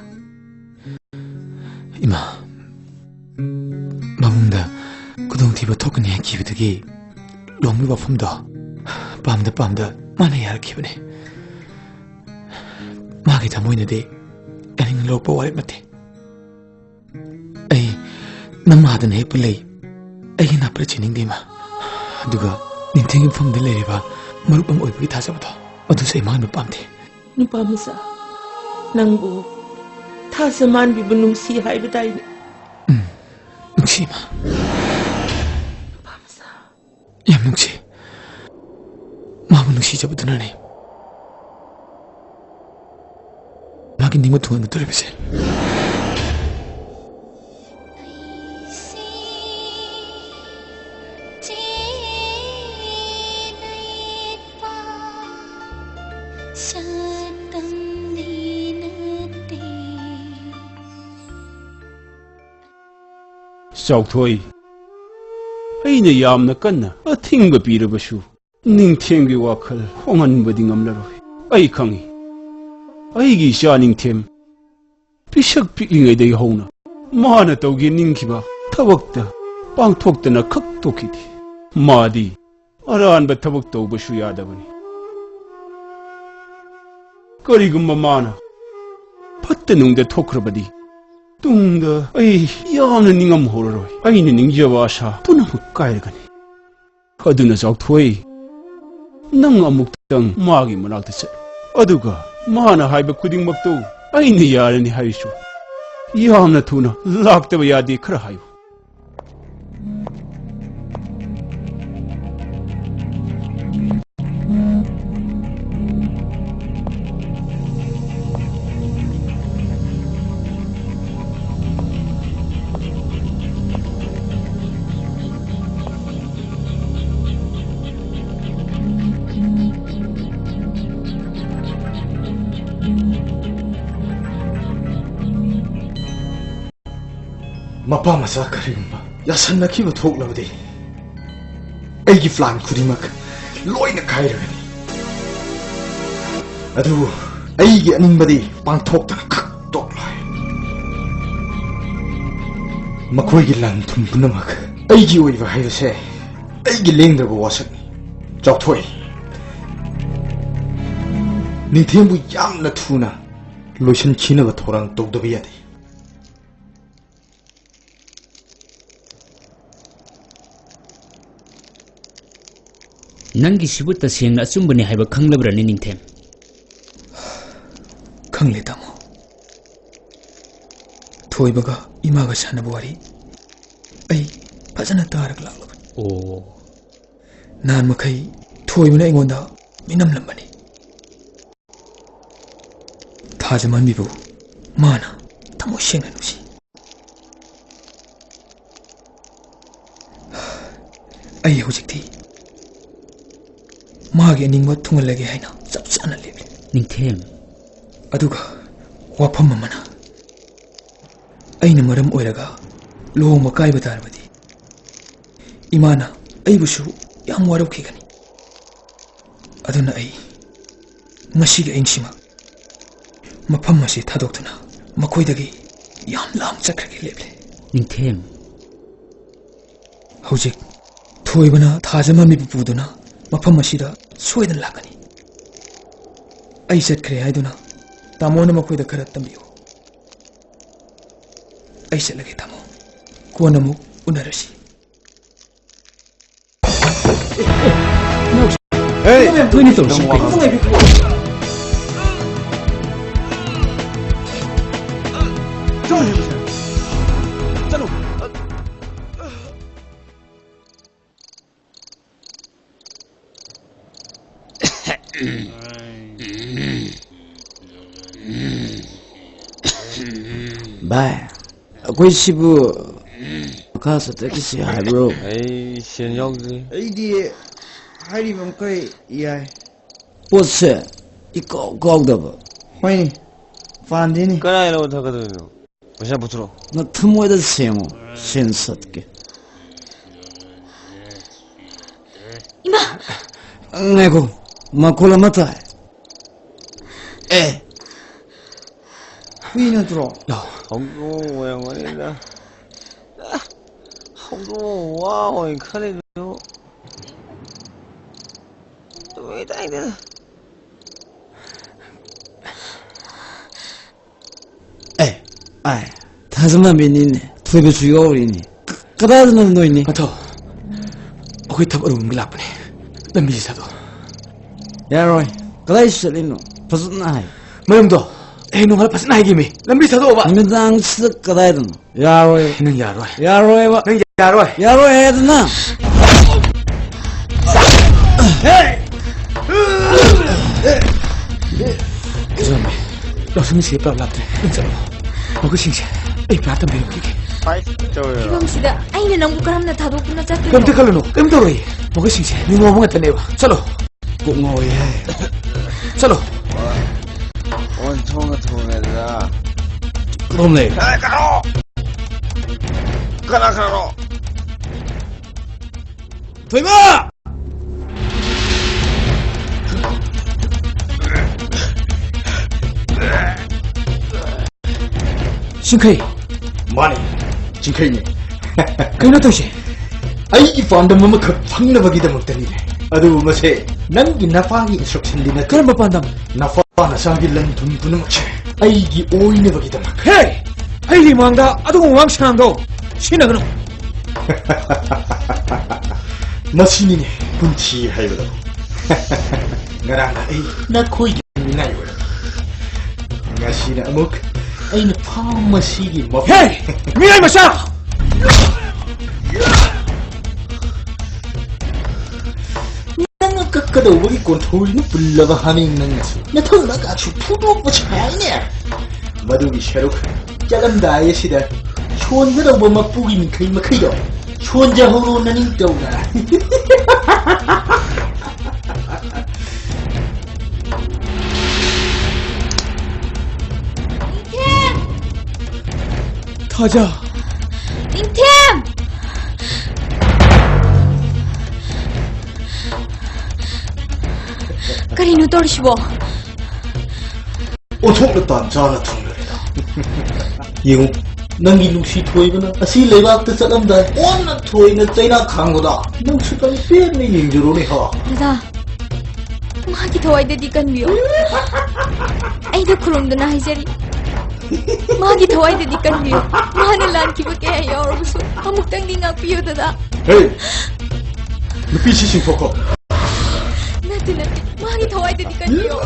ꯏꯃꯥ, ꯃꯕꯨꯡꯗ ꯈꯨꯗꯣꯡꯊꯤꯕ ꯊꯣꯛꯀꯅꯤ ꯍꯥꯏꯈꯤꯕꯗꯒꯤ ꯂꯨꯍꯣꯡꯕꯒꯤ ꯋꯥꯐꯝꯗꯣ ꯄꯥꯝꯗ ꯄꯥꯝꯗ ꯃꯥꯅ ꯌꯥꯔꯛꯈꯤꯕꯅꯦ꯫ ꯃꯥꯒꯤ ꯊꯃꯣꯏꯅꯗꯤ ꯌꯥꯅꯤꯡꯅ ꯂꯧꯔꯛꯄ ꯋꯥꯔꯦꯞ ꯅꯠꯇꯦ꯫ ꯑꯩ ꯅꯃꯥꯗꯅ ꯍꯦꯛꯄ ꯂꯩ ꯑꯩꯒꯤ ꯅꯥꯄꯨꯔ ꯆꯦꯟꯅꯤꯡꯗꯦ, ꯏꯃꯥ꯫ ꯑꯗꯨꯒ ꯅꯤꯡꯊꯤꯒꯤ ꯃꯐꯝꯗ ꯂꯩꯔꯤꯕ ꯃꯔꯨꯞ ꯑꯃ ꯑꯣꯏꯕꯒꯤ ꯊꯥꯖꯕꯗꯣ, ꯑꯗꯨꯁꯨ ꯑꯩ ꯃꯥꯡꯍꯟꯕ ꯄꯥꯝꯗꯦ꯫ ꯅꯨꯄꯥ ꯃꯆꯥ, ꯅꯪꯕꯨ ꯊꯥꯖ ꯃꯥꯟꯕꯤꯕ ꯅꯨꯡꯁꯤ ꯍꯥꯏꯕꯗꯥꯏꯅꯦ? ꯎꯝ, ꯅꯨꯡꯁꯤ, ꯏꯃꯥ꯫ ꯅꯨꯄꯥ ꯃꯆꯥ꯫ ꯌꯥꯝ ꯅꯨꯡꯁꯤ꯫ ꯃꯥꯕꯨ ꯅꯨꯡꯁꯤꯖꯕꯗꯨꯅꯅꯦ ꯃꯥꯒꯤ ꯅꯤꯡꯕ ꯊꯨꯡꯍꯟꯒꯗꯧꯔꯤꯕꯁꯦ꯫ ꯆꯥꯎꯊꯣꯏ, ꯑꯩꯅ ꯌꯥꯝꯅ ꯀꯟꯅ ꯑꯊꯤꯡꯕ ꯄꯤꯔꯕꯁꯨ, ꯅꯤꯡꯊꯦꯝꯒꯤ ꯋꯥꯈꯜ ꯍꯣꯡꯍꯟꯕꯗꯤ ꯉꯝꯂꯔꯣꯏ꯫ ꯑꯩ ꯈꯪꯏ, ꯑꯩꯒꯤ ꯏꯆꯥ ꯅꯤꯡꯊꯦꯝ ꯄꯤꯁꯛ ꯄꯤꯛꯂꯤꯉꯩꯗꯒꯤ ꯍꯧꯅ ꯃꯥꯅ ꯇꯧꯒꯦ ꯅꯤꯡꯈꯤꯕ ꯊꯕꯛꯇ ꯄꯥꯡꯊꯣꯛꯇꯅ ꯈꯛ ꯇꯣꯛꯈꯤꯗꯦ꯫ ꯃꯥꯗꯤ ꯑꯔꯥꯟꯕ ꯊꯕꯛ ꯇꯧꯕꯁꯨ ꯌꯥꯗꯕꯅꯤ꯫ ꯀꯔꯤꯒꯨꯝꯕ ꯃꯥꯅ ꯐꯠꯇ ꯅꯨꯡꯗ ꯊꯣꯛꯈ꯭ꯔꯕꯗꯤ, ꯇꯨꯡꯗ ꯑꯩ ꯌꯥꯝꯅ ꯅꯤꯡꯉꯝꯍꯧꯔꯔꯣꯏ꯫ ꯑꯩꯅ ꯅꯤꯡꯖꯕ ꯑꯥꯁꯥ ꯄꯨꯝꯅꯃꯛ ꯀꯥꯏꯔꯒꯅꯤ꯫ ꯑꯗꯨꯅ ꯆꯥꯎꯊꯣꯏ, ꯅꯪ ꯑꯃꯨꯛꯇꯪ ꯃꯥꯒꯤ ꯃꯅꯥꯛꯇ ꯆꯠꯂꯨ꯫ ꯑꯗꯨꯒ ꯃꯥꯅ ꯍꯥꯏꯕ ꯈꯨꯗꯤꯡꯃꯛꯇꯨ ꯑꯩꯅ ꯌꯥꯔꯅꯤ ꯍꯥꯏꯔꯁꯨ, ꯌꯥꯝꯅ ꯊꯨꯅ ꯂꯥꯛꯇꯕ ꯌꯥꯗꯦ ꯈꯔ ꯍꯥꯏꯌꯨ꯫ ꯃꯄꯥ ꯃꯆꯥ ꯀꯔꯤꯒꯨꯝꯕ ꯌꯥꯁꯟꯅꯈꯤꯕ ꯊꯣꯛꯂꯕꯗꯤ, ꯑꯩꯒꯤ plan ꯈꯨꯗꯤꯡꯃꯛ ꯂꯣꯏꯅ ꯀꯥꯏꯔꯒꯅꯤ꯫ ꯑꯗꯨꯕꯨ ꯑꯩꯒꯤ ꯑꯅꯤꯡꯕꯗꯤ ꯄꯥꯡꯊꯣꯛꯇꯅ ꯈꯛ ꯇꯣꯛꯂꯣꯏ꯫ ꯃꯈꯣꯏꯒꯤ ꯂꯟ ꯊꯨꯝ ꯄꯨꯝꯅꯃꯛ ꯑꯩꯒꯤ ꯑꯣꯏꯕ ꯍꯥꯏꯕꯁꯦ ꯑꯩꯒꯤ ꯂꯦꯡꯗ꯭ꯔꯕ ꯋꯥꯁꯛꯅꯤ꯫ ꯆꯥꯎꯊꯣꯏ, ꯅꯤꯡꯊꯦꯝꯕꯨ ꯌꯥꯝꯅ ꯊꯨꯅ ꯂꯣꯏꯁꯤꯟꯈꯤꯅꯕ ꯊꯧꯔꯥꯡ ꯇꯧꯗꯕ ꯌꯥꯗꯦ꯫ ꯅꯪꯒꯤꯁꯤꯕꯨ ꯇꯁꯦꯡꯅ ꯑꯆꯨꯝꯕꯅꯤ ꯍꯥꯏꯕ ꯈꯪꯂꯕ꯭ꯔꯅꯦ, ꯅꯤꯡꯊꯦꯝ? ꯈꯪꯂꯦ, ꯇꯥꯃꯣ꯫ ꯊꯣꯏꯕꯒ ꯏꯃꯥꯒ ꯁꯥꯟꯅꯕ ꯋꯥꯔꯤ ꯑꯩ ꯐꯖꯅ ꯇꯥꯔꯒ ꯂꯥꯛꯂꯕꯅꯤ꯫ ꯑꯣ꯫ ꯅꯍꯥꯟ ꯃꯈꯩ ꯊꯣꯏꯕꯅ ꯑꯩꯉꯣꯟꯗ ꯃꯤꯅꯝꯂꯝꯕꯅꯤ꯫ ꯊꯥꯖꯃꯟꯕꯤꯕꯨ ꯃꯥꯅ ꯊꯃꯣꯏ ꯁꯦꯡꯅ ꯅꯨꯡꯁꯤ꯫ ꯑꯩ ꯍꯧꯖꯤꯛꯇꯤ ꯃꯥꯒꯤ ꯑꯅꯤꯡꯕ ꯊꯨꯡꯍꯜꯂꯒꯦ ꯍꯥꯏꯅ ꯆꯞ ꯆꯥꯅ ꯂꯦꯞꯂꯤ꯫ ꯅꯤꯡꯊꯦꯝ꯫ ꯑꯗꯨꯒ ꯋꯥꯐꯝ ꯑꯃꯅ, ꯑꯩꯅ ꯃꯔꯝ ꯑꯣꯏꯔꯒ ꯂꯨꯍꯣꯡꯕ ꯀꯥꯏꯕ ꯇꯥꯔꯕꯗꯤ, ꯏꯃꯥꯅ ꯑꯩꯕꯨꯁꯨ ꯌꯥꯝ ꯋꯥꯔꯧꯈꯤꯒꯅꯤ꯫ ꯑꯗꯨꯅ ꯑꯩ ꯉꯁꯤꯒꯤ ꯑꯍꯤꯡꯁꯤꯃꯛ ꯃꯐꯝ ꯑꯁꯤ ꯊꯥꯗꯣꯛꯇꯨꯅ ꯃꯈꯣꯏꯗꯒꯤ ꯌꯥꯝ ꯂꯥꯞꯅ ꯆꯠꯈ꯭ꯔꯒꯦ ꯂꯦꯞꯂꯦ꯫ ꯅꯤꯡꯊꯦꯝ꯫ ꯍꯧꯖꯤꯛ ꯊꯣꯏꯕꯅ ꯊꯥꯖꯃꯃꯤꯕꯨ ꯄꯨꯗꯨꯅ ꯃꯐꯝ ꯑꯁꯤꯗ ꯁꯣꯏꯗꯅ ꯂꯥꯛꯀꯅꯤ꯫ ꯑꯩ ꯆꯠꯈ꯭ꯔꯦ ꯍꯥꯏꯗꯨꯅ ꯇꯥꯃꯣꯅ ꯃꯈꯣꯏꯗ ꯈꯔ ꯇꯝꯕꯤꯌꯨ꯫ ꯑꯩ ꯆꯠꯂꯒꯦ ꯇꯥꯃꯣ, ꯀꯣꯟꯅ ꯑꯃꯨꯛ ꯎꯅꯔꯁꯤ꯫ ꯍꯦ! ꯅꯣꯏꯅ ꯇꯧꯔꯤꯁꯤ ꯀꯩꯅꯣ? ꯆꯠꯂꯨ! ꯚꯥꯏ, ꯑꯩꯈꯣꯏ ꯁꯤꯕꯨ ꯃꯈꯥ ꯆꯠꯊꯈꯤꯁꯤ ꯍꯥꯏꯕ꯭ꯔꯣ? ꯑꯩ ꯁꯦꯟ ꯌꯥꯎꯗ꯭ꯔꯤ꯫ ꯑꯩꯗꯤ ꯍꯥꯏꯔꯤꯕ ꯃꯈꯩ ꯌꯥꯏ꯫ ꯄꯣꯠꯁꯦ ꯏꯀꯥꯎ ꯀꯥꯎꯗꯕ꯫ ꯍꯣꯏꯅꯦ, ꯄꯥꯟꯗꯦꯅꯦ꯫ ꯀꯗꯥꯏ ꯂꯧꯊꯣꯛꯀꯗꯣꯏꯅꯣ? ꯄꯩꯁꯥ ꯄꯨꯊꯣꯔꯛꯑꯣ꯫ ꯅꯊꯃꯣꯏꯗ ꯁꯦꯡꯉꯣ, ꯁꯦꯟ ꯁꯠꯀꯦ꯫ ꯏꯃꯥ! ꯉꯥꯏꯈꯣ, ꯃꯈꯣꯜ ꯑꯃ ꯇꯥꯏ꯫ ꯑꯦ! ꯍꯨꯏ ꯅꯠꯇ꯭ꯔꯣ? ꯂꯥꯎ꯫ ꯍꯧꯗꯣꯡ ꯑꯣꯏꯔꯝꯒꯅꯤꯗ꯫ ꯑ, ꯍꯧꯗꯣꯡ ꯋꯥ ꯑꯣꯏ ꯈꯜꯂꯤꯗꯨ꯫ ꯇꯨꯃꯤꯟ ꯇꯥꯏꯗ꯫ ꯑꯦ, ꯑꯥꯏ, ꯊꯥꯖꯃꯟꯕꯤꯅꯤꯅꯦ, ꯊꯣꯏꯕꯁꯨ ꯌꯥꯎꯔꯤꯅꯦ꯫ ꯀ-, ꯀꯗꯥꯏꯗꯅꯣ ꯅꯣꯏꯅꯤ? ꯃꯊꯧ, ꯑꯩꯈꯣꯏ ꯊꯕꯛ ꯑꯔꯨꯕ ꯑꯃꯒꯤ ꯂꯥꯛꯄꯅꯦ, ꯂꯝꯕꯤꯁꯤ ꯊꯥꯗꯣꯛꯑꯣ꯫ ꯌꯥꯔꯣꯏ, ꯀꯗꯥꯏ ꯆꯠꯂꯤꯅꯣ? ꯐꯖꯅ ꯍꯥꯏ꯫ ꯃꯔꯝꯗꯣ ꯑꯩ ꯅꯣꯡꯉꯥꯜꯂ ꯐꯖꯅ ꯍꯥꯏꯒꯦꯃꯤ, ꯂꯝꯕꯤ ꯊꯥꯗꯣꯛꯑꯣꯕ꯫ ꯅꯨꯃꯤꯗꯥꯡꯁꯤꯗ ꯀꯗꯥꯏꯗꯅꯣ? ꯌꯥꯔꯣꯏ꯫ ꯅꯪ ꯌꯥꯔꯣꯏ꯫ ꯌꯥꯔꯣꯏꯕ꯫ ꯅꯪ ꯌꯥꯔꯣꯏ꯫ ꯌꯥꯔꯣꯏ ꯍꯥꯏꯗꯅ꯫ ꯌꯥꯔꯣꯏ꯫ ꯂꯧꯁꯤꯡꯁꯤ ꯄꯨꯔꯥ ꯂꯥꯛꯇ꯭ꯔꯦ꯫ ꯅꯪ ꯆꯠꯂꯣ꯫ ꯃꯈꯣꯏꯁꯤꯡꯁꯦ ꯑꯩ ꯄꯨꯔꯥ ꯇꯝꯕꯤꯔꯝꯈꯤꯒꯦ꯫ ꯐꯤꯕꯝꯁꯤꯗ ꯑꯩꯅ ꯅꯪꯕꯨ ꯀꯔꯝꯅ ꯊꯥꯗꯣꯛꯇꯨꯅ ꯆꯠꯇꯣꯏꯅꯣ? ꯀꯩꯝꯇ ꯈꯜꯂꯨꯅꯨ, ꯀꯩꯝ ꯇꯧꯔꯣꯏ꯫ ꯃꯈꯣꯏꯁꯤꯡꯁꯦ ꯃꯤꯉꯣ ꯑꯃ ꯉꯥꯛꯇꯅꯦꯕ꯫ ꯆꯠꯂꯣ꯫ ꯀꯣꯛ ꯉꯥꯎꯋꯦꯍꯦ꯫ ꯆꯠꯂꯣ꯫ ꯊꯣꯡꯅ ꯊꯣꯡꯉꯦꯗꯅ꯫ ꯑꯗꯨꯝ ꯂꯩ꯫ ꯀꯅꯥ ꯀꯅꯥꯅꯣ? ꯀꯅꯥ ꯀꯅꯥꯅꯣ? ꯊꯣꯏꯃ! ꯆꯤꯡꯈꯩ꯫ ꯃꯥꯅꯤ, ꯆꯤꯡꯈꯩꯅꯦ꯫ ꯀꯩꯅꯣ ꯇꯧꯁꯦ? ꯑꯩꯒꯤ ꯄꯥꯟꯗꯝ ꯑꯃꯈꯛ ꯐꯪꯅꯕꯒꯤꯗꯃꯛꯇꯅꯤꯅꯦ꯫ ꯑꯗꯨꯕꯨ ꯃꯁꯦ ꯅꯪꯒꯤ ꯅꯄꯥꯒꯤ instructionꯗꯤ ꯅꯠꯇꯦ꯫ ꯀꯔꯝꯕ ꯄꯥꯟꯗꯝ? ꯅꯄꯥ ꯅꯆꯥꯒꯤ ꯂꯟ ꯊꯨꯝ ꯄꯨꯝꯅꯃꯛꯁꯦ ꯑꯩꯒꯤ ꯑꯣꯏꯅꯕꯒꯤꯗꯃꯛ꯫ ꯍꯦ! ꯑꯩꯒꯤ ꯃꯥꯡꯗ ꯑꯗꯨꯒꯨꯝꯕ ꯋꯥꯉꯥꯡ ꯁꯉꯥꯡꯗꯣ ꯁꯤꯖꯤꯟꯅꯒꯅꯨ꯫ ꯃꯁꯤꯅꯤꯅꯦ ꯄꯨꯟꯁꯤ ꯍꯥꯏꯕꯗꯣ꯫ ꯉꯔꯥꯡꯅ ꯑꯩ ꯅꯈꯣꯏꯒꯤ ꯃꯤꯅꯥꯏ ꯑꯣꯏꯔꯝꯃꯤ꯫ ꯉꯁꯤꯅ ꯑꯃꯨꯛ ꯑꯩꯅ ꯐꯥꯔꯃꯥꯁꯤꯒꯤ ꯃꯄꯨ꯫ ꯍꯦ! ꯃꯤꯅꯥꯏ ꯃꯆꯥ! ꯅꯪꯅ ꯀꯛꯀꯗꯧꯕꯒꯤ ꯀꯣꯟꯊꯧꯔꯤꯅ ꯄꯨꯜꯂꯕ ꯍꯥꯃꯦꯡ ꯅꯪꯅꯁꯨ ꯅꯊꯧ ꯅꯀꯥꯁꯨ ꯐꯨꯗꯣꯛꯄ ꯁꯥꯏꯅꯦ꯫ ꯃꯗꯨꯒꯤ ꯁꯔꯨꯛ ꯆꯠꯂꯝꯗꯥꯏ ꯑꯁꯤꯗ ꯁꯣꯟꯒꯗꯧꯕ ꯃꯄꯨꯒꯤ ꯃꯤꯈꯩ ꯃꯈꯩꯗꯣ ꯁꯣꯟꯖꯍꯧꯔꯣ ꯅꯅꯤꯡꯇꯧꯅ꯫ ꯅꯤꯡꯊꯦꯝ! ꯊꯥꯖ꯫ ꯅꯤꯡꯊꯦꯝ! ꯀꯔꯤꯅꯣ ꯇꯧꯔꯤꯁꯤꯕꯣ? ꯑꯣꯟꯊꯣꯛꯅ ꯇꯥꯟ ꯆꯥꯅ ꯊꯨꯡꯂꯔꯦꯗ꯫ ꯌꯦꯡꯉꯨ, ꯅꯪꯒꯤ ꯅꯨꯡꯁꯤ ꯊꯣꯏꯕꯅ ꯑꯁꯤ ꯂꯩꯕꯥꯛꯇ ꯆꯠꯂꯝꯗꯥꯏ ꯑꯣꯟꯅ ꯊꯣꯏꯅ ꯆꯩꯅꯥ ꯈꯥꯡꯕꯗ ꯅꯪꯁꯨ ꯀꯔꯤ ꯄꯦꯟꯅ ꯌꯦꯡꯖꯔꯣꯅꯦ ꯍꯥ꯫ ꯗꯗꯥ, ꯃꯥꯒꯤ ꯊꯋꯥꯏꯗꯗꯤ ꯀꯟꯕꯤꯌꯨ꯫ ꯑꯩꯅ ꯈꯨꯔꯨꯝꯗꯨꯅ ꯍꯥꯏꯖꯔꯤ, ꯃꯥꯒꯤ ꯊꯋꯥꯏꯗꯗꯤ ꯀꯟꯕꯤꯌꯨ꯫ ꯃꯥꯅ ꯂꯥꯟꯈꯤꯕ ꯀꯌꯥ ꯌꯥꯎꯔꯕꯁꯨ ꯑꯃꯨꯛꯇꯪꯗꯤ ꯉꯥꯛꯄꯤꯌꯨ ꯗꯗꯥ꯫ ꯍꯦ! ꯅꯨꯄꯤꯁꯤ ꯆꯤꯡꯊꯣꯛꯈꯣ꯫ ꯅꯠꯇꯦ, ꯅꯠꯇꯦ, ꯃꯥꯒꯤ ꯊꯋꯥꯏꯗꯗꯤ ꯀꯟꯕꯤꯌꯨ꯫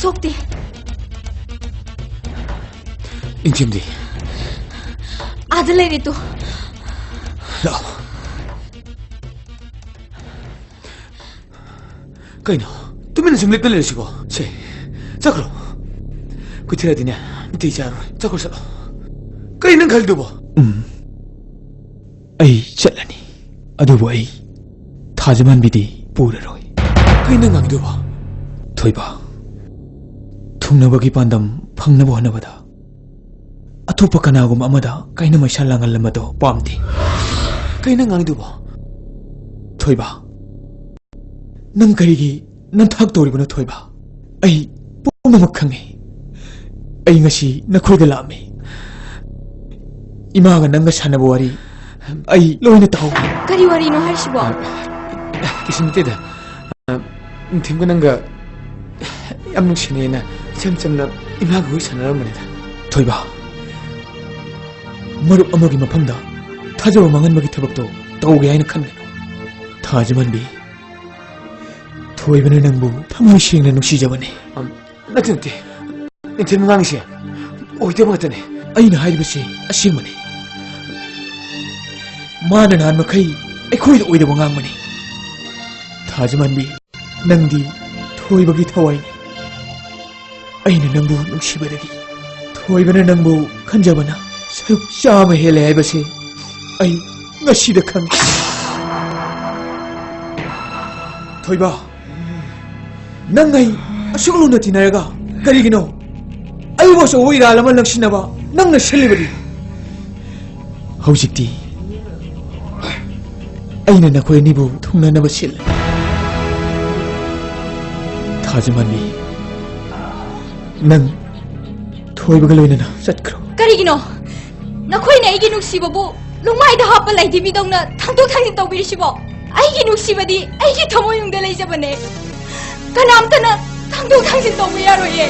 ꯁꯣꯛꯇꯦ꯫ ꯏꯟꯊꯤꯝꯗꯤ? ꯑꯥꯗ ꯂꯩꯔꯦ ꯇꯨ꯫ ꯂꯥꯛꯑꯣ꯫ ꯀꯩꯅꯣ? ꯇꯨꯃꯤꯟꯅ ꯁꯨꯝ ꯂꯦꯞꯇ ꯂꯩꯔꯤꯁꯤꯕꯣ? ꯁꯦ, ꯆꯠꯈ꯭ꯔꯣ꯫ ꯀꯨꯏꯊꯔꯗꯤꯅꯦ, ꯅꯨꯡꯇꯤ ꯆꯥꯔꯣꯏ꯫ ꯆꯠꯈ꯭ꯔꯣ, ꯆꯠꯂꯣ꯫ ꯀꯩ ꯅꯪ ꯈꯜꯂꯤꯗꯨꯕꯣ? ꯎꯝ꯫ ꯑꯩ ꯆꯠꯂꯅꯤ꯫ ꯑꯗꯨꯕꯨ ꯑꯩ ꯊꯥꯖꯃꯥꯟꯕꯤꯗꯤ ꯄꯨꯔꯔꯣꯏ꯫ ꯀꯩ ꯅꯪ ꯉꯥꯡꯉꯤꯗꯨꯕꯣ? ꯊꯣꯏꯕ, ꯊꯨꯡꯅꯕꯒꯤ ꯄꯥꯟꯗꯝ ꯐꯪꯅꯕ ꯍꯣꯠꯅꯕꯗ ꯑꯇꯣꯞꯄ ꯀꯅꯥꯒꯨꯝꯕ ꯑꯃꯗ ꯀꯥꯏꯅ ꯃꯩꯁꯥ ꯂꯥꯡꯍꯜꯂꯝꯕꯗꯣ ꯄꯥꯝꯗꯦ꯫ ꯀꯩ ꯅꯪ ꯉꯥꯡꯉꯤꯗꯨꯕꯣ? ꯊꯣꯏꯕ, ꯅꯪ ꯀꯔꯤꯒꯤ ꯅꯝꯊꯥꯛ ꯇꯧꯔꯤꯕꯅꯣ ꯊꯣꯏꯕ? ꯑꯩ ꯄꯨꯝꯅꯃꯛ ꯈꯪꯉꯤ꯫ ꯑꯩ ꯉꯁꯤ ꯅꯈꯣꯏꯗ ꯂꯥꯛꯑꯝꯃꯤ꯫ ꯏꯃꯥꯒ ꯅꯪꯒ ꯁꯥꯟꯅꯕ ꯋꯥꯔꯤ ꯑꯩ ꯂꯣꯏꯅ ꯇꯥꯍꯧꯏ꯫ ꯀꯔꯤ ꯋꯥꯔꯤꯅꯣ ꯍꯥꯏꯔꯤꯁꯤꯕꯣ? ꯀꯩꯁꯨ ꯅꯠꯇꯦꯗ꯫ ꯅꯤꯡꯊꯤꯝꯒ ꯅꯪꯒ ꯌꯥꯝ ꯅꯨꯡꯁꯤꯅꯩꯅ ꯏꯆꯝ ꯆꯝꯅ ꯏꯃꯥꯒ ꯋꯥꯔꯤ ꯁꯥꯟꯅꯔꯝꯕꯅꯤꯗ꯫ ꯊꯣꯏꯕ, ꯃꯔꯨꯞ ꯑꯃꯒꯤ ꯃꯐꯝꯗ ꯊꯥꯖꯕ ꯃꯥꯡꯍꯟꯕꯒꯤ ꯊꯕꯛꯇꯣ ꯇꯧꯒꯦ ꯍꯥꯏꯅ ꯈꯟꯒꯅꯨ꯫ ꯊꯥꯖꯃꯥꯟꯕꯤ, ꯊꯣꯏꯕꯅ ꯅꯪꯕꯨ ꯊꯃꯣꯏ ꯁꯦꯡꯅ ꯅꯨꯡꯁꯤꯖꯕꯅꯤ꯫ ꯑꯝ, ꯅꯠꯇꯦ, ꯅꯠꯇꯦ꯫ ꯅꯤꯡꯊꯤꯝ ꯉꯥꯡꯉꯤꯁꯦ ꯑꯣꯏꯗꯕ ꯉꯥꯛꯇꯅꯦ꯫ ꯑꯩꯅ ꯍꯥꯏꯔꯤꯕꯁꯤ ꯑꯁꯦꯡꯕꯅꯤ꯫ ꯃꯥꯅ ꯅꯍꯥꯟ ꯃꯈꯩ ꯑꯩꯈꯣꯏꯗ ꯑꯣꯏꯗꯕ ꯉꯥꯡꯕꯅꯤ꯫ ꯊꯥꯖꯃꯥꯟꯕꯤ, ꯅꯪꯗꯤ ꯊꯣꯏꯕꯒꯤ ꯊꯋꯥꯏꯅꯤ꯫ ꯑꯩꯅ ꯅꯪꯕꯨ ꯅꯨꯡꯁꯤꯕꯗꯒꯤ ꯊꯣꯏꯕꯅ ꯅꯪꯕꯨ ꯈꯟꯖꯕꯅ ꯁꯔꯨꯛ ꯆꯥꯝꯃ ꯍꯦꯜꯂꯦ ꯍꯥꯏꯕꯁꯦ ꯑꯩ ꯉꯁꯤꯗ ꯈꯪꯉꯤ꯫ ꯊꯣꯏꯕ, ꯅꯪ ꯑꯩ ꯑꯁꯨꯛ ꯂꯨꯅ ꯇꯤꯟꯅꯔꯒ ꯀꯔꯤꯒꯤꯅꯣ ꯑꯩꯕꯨ ꯑꯆꯧꯕ ꯏꯔꯥꯜ ꯑꯃ ꯂꯪꯁꯤꯟꯅꯕ ꯅꯪꯅ ꯁꯤꯜꯂꯤꯕꯗꯤ? ꯍꯧꯖꯤꯛꯇꯤ ꯑꯩꯅ ꯅꯈꯣꯏ ꯑꯅꯤꯕꯨ ꯊꯨꯡꯅꯅꯕ ꯁꯤꯜꯂꯦ꯫ ꯊꯥꯖꯃꯥꯟꯕꯤ, ꯅꯪ ꯊꯣꯏꯕꯒ ꯂꯣꯏꯅꯅ ꯆꯠꯈ꯭ꯔꯣ꯫ ꯀꯔꯤꯒꯤꯅꯣ ꯅꯈꯣꯏꯅ ꯑꯩꯒꯤ ꯅꯨꯡꯁꯤꯕꯕꯨ ꯂꯨꯡꯃꯥꯏꯗ ꯍꯥꯞꯄ ꯂꯩꯗꯤꯃꯤꯗꯧꯅ ꯊꯥꯡꯗꯣꯛ ꯊꯥꯡꯖꯤꯟ ꯇꯧꯕꯤꯔꯤꯁꯤꯕꯣ? ꯑꯩꯒꯤ ꯅꯨꯡꯁꯤꯕꯗꯤ ꯑꯩꯒꯤ ꯊꯃꯣꯏꯅꯨꯡꯗ ꯂꯩꯖꯕꯅꯦ꯫ ꯀꯅꯥꯝꯇꯅ ꯊꯥꯡꯗꯣꯛ ꯊꯥꯡꯖꯤꯟ ꯇꯧꯕ ꯌꯥꯔꯣꯏꯌꯦ꯫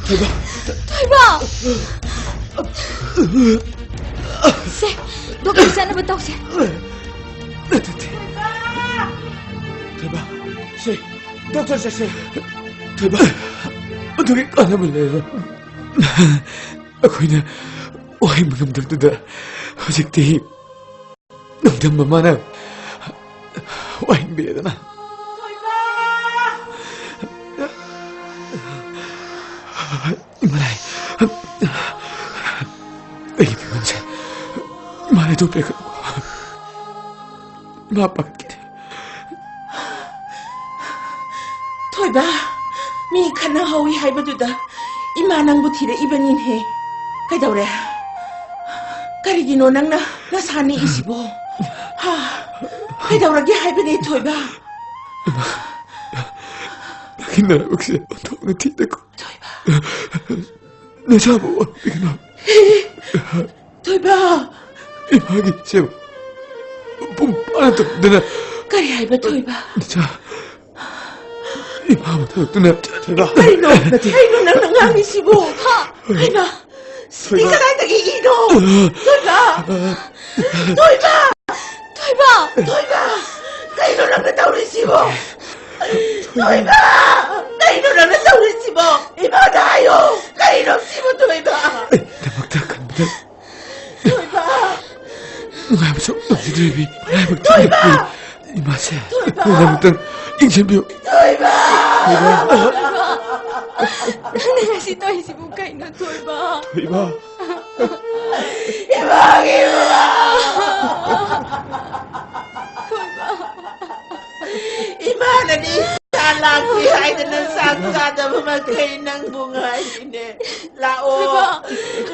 ꯊꯣꯏꯕ! ꯊꯣꯏꯕ! ꯁꯦ, ꯗꯣꯛꯇꯔ ꯆꯠꯅꯕ ꯇꯧꯁꯦ꯫ ꯅꯠꯇꯦ, ꯅꯠꯇꯦ꯫ ꯊꯣꯏꯕ, ꯁꯦ, ꯗꯣꯛꯇꯔ ꯆꯠꯁꯦ꯫ ꯊꯣꯏꯕ, ꯑꯗꯨꯒꯤ ꯀꯥꯟꯅꯕ ꯂꯩꯔꯣꯏ꯫ ꯑꯩꯈꯣꯏꯅ ꯋꯥꯍꯪ ꯉꯝꯗꯕꯗꯨꯗ ꯍꯧꯖꯤꯛꯇꯤ ꯅꯣꯡꯗꯝꯕ ꯃꯥꯅ ꯋꯥꯍꯟꯕꯤꯔꯦꯗꯅ꯫ ꯏꯃꯥ ꯂꯥꯏ, ꯑꯩꯒꯤ ꯐꯤꯕꯝꯁꯦ ꯏꯃꯥ ꯂꯥꯏꯊꯣꯛꯄꯤꯔꯛꯀꯅꯨ꯫ ꯏꯃꯥ ꯄꯥꯈꯠꯀꯅꯤ꯫ ꯊꯣꯏꯕ, ꯃꯤ ꯈꯠꯅꯍꯧꯏ ꯍꯥꯏꯕꯗꯨꯗ ꯏꯃꯥ ꯅꯪꯕꯨ ꯊꯤꯔꯛꯏꯕꯅꯤꯅꯦ꯫ ꯀꯩꯗꯧꯔꯦ? ꯀꯔꯤꯒꯤꯅꯣ ꯅꯪꯅ ꯅꯁꯥ ꯅꯤꯛꯏꯁꯤꯕꯣ? ꯍꯥ? ꯀꯩꯗꯧꯔꯒꯦ ꯍꯥꯏꯕꯅꯦ, ꯊꯣꯏꯕ? ꯅꯪꯒꯤ ꯅꯔꯥꯏꯕꯛꯁꯦ ꯑꯣꯟꯊꯣꯛꯅ ꯊꯤꯗꯀꯣ꯫ ꯊꯣꯏꯕ꯫ ꯅꯁꯥꯕꯨ ꯋꯥꯔꯧꯕꯤꯒꯅꯨ꯫ ꯊꯣꯏꯕ! ꯏꯃꯥꯒꯤ ꯁꯦꯕꯥ ꯄꯨꯡ ꯐꯥꯅ ꯇꯧꯗꯨꯅ ꯀꯔꯤ ꯍꯥꯏꯕ, ꯊꯣꯏꯕ? ꯅꯆꯥ ꯏꯃꯥꯕꯨ ꯊꯥꯗꯣꯛꯇꯨꯅ ꯊꯣꯏꯕ! ꯀꯩꯅꯣ? ꯅꯠꯇꯦ꯫ ꯀꯩꯅꯣ ꯅꯪꯅ ꯉꯥꯡꯉꯤꯁꯤꯕꯨ? ꯍꯥ? ꯀꯩꯅꯣ? ꯁꯤꯗꯤ ꯊꯣꯏꯕ! ꯀꯗꯥꯏꯗꯒꯤ ꯏꯅꯣ? ꯊꯣꯏꯕ! ꯊꯣꯏꯕ! ꯊꯣꯏꯕ! ꯊꯣꯏꯕ! ꯀꯩꯅꯣ ꯅꯪꯅ ꯇꯧꯔꯤꯁꯤꯕꯣ? ꯊꯣꯏꯕ! ꯀꯩꯅꯣ ꯅꯪꯅ ꯇꯧꯔꯤꯁꯤꯕꯣ? ꯏꯃꯥꯗ ꯍꯥꯏꯌꯣ! ꯀꯩꯅꯣ ꯁꯤꯕꯨ, ꯊꯣꯏꯕ? ꯑꯩꯒꯤꯗꯃꯛꯇ ꯈꯟꯕꯗ ꯊꯣꯏꯕ! ꯅꯨꯡꯉꯥꯏꯕꯁꯨ ꯐꯪꯖꯗ꯭ꯔꯤꯕꯤ ꯃꯔꯥꯏꯕꯛ ꯊꯣꯏꯕ! ꯊꯤꯕꯤ ꯏꯃꯥꯁꯦ ꯊꯣꯏꯕ! ꯅꯪ ꯑꯃꯨꯛꯇꯪ ꯌꯦꯡꯁꯤꯟꯕꯤꯌꯨ꯫ ꯊꯣꯏꯕ! ꯊꯣꯏꯕ! ꯅꯪꯅ ꯉꯁꯤ ꯇꯧꯔꯤꯁꯤꯕꯨ ꯀꯩꯅꯣ, ꯊꯣꯏꯕ? ꯊꯣꯏꯕ! ꯏꯃꯥꯒꯤ ꯏꯃꯥ! ꯊꯣꯏꯕ! ꯏꯃꯥꯅꯗꯤ ꯏꯆꯥ ꯂꯥꯛꯇꯦ ꯍꯥꯏꯗꯅ ꯆꯥꯛ ꯆꯥꯗꯕ ꯃꯈꯩ ꯅꯪꯕꯨ ꯉꯥꯏꯔꯤꯅꯦ꯫ ꯂꯥꯛꯑꯣ, ꯊꯣꯏꯕ!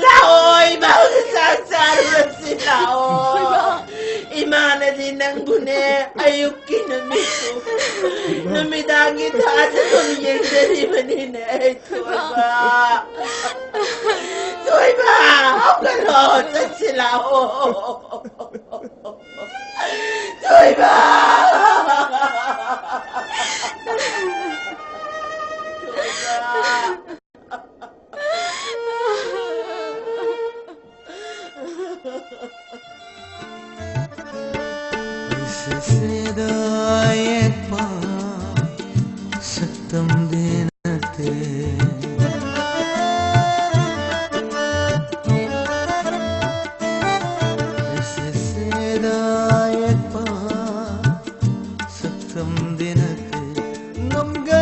ꯂꯥꯛꯑꯣ, ꯏꯃꯥꯒ ꯆꯥꯛ ꯆꯥꯔꯨꯔꯁꯤ, ꯂꯥꯛꯑꯣ꯫ ꯊꯣꯏꯕ! ꯏꯃꯥꯅꯗꯤ ꯅꯪꯕꯨꯅꯦ, ꯑꯌꯨꯛꯀꯤ ꯅꯨꯃꯤꯠꯁꯨ, ꯅꯨꯃꯤꯗꯥꯡꯒꯤ ꯊꯥꯁꯨ ꯑꯗꯨꯝ ꯌꯦꯡꯖꯔꯤꯕꯅꯤꯅꯦ, ꯑꯩ ꯊꯣꯏꯕ꯫ ꯊꯣꯏꯕ! ꯊꯣꯏꯕ, ꯍꯧꯒꯠꯂꯣ, ꯆꯠꯁꯤ ꯂꯥꯛꯑꯣ꯫ ꯊꯣꯏꯕ! ꯊꯣꯏꯕ! ꯁꯛꯇꯝꯗꯤ ꯅꯠꯇꯦ꯫ ꯑꯩꯁꯦ ꯁꯦꯗꯥ ꯌꯦꯛꯄ ꯁꯛꯇꯝꯗꯤ ꯅꯠꯇꯦ꯫ ꯉꯝꯒ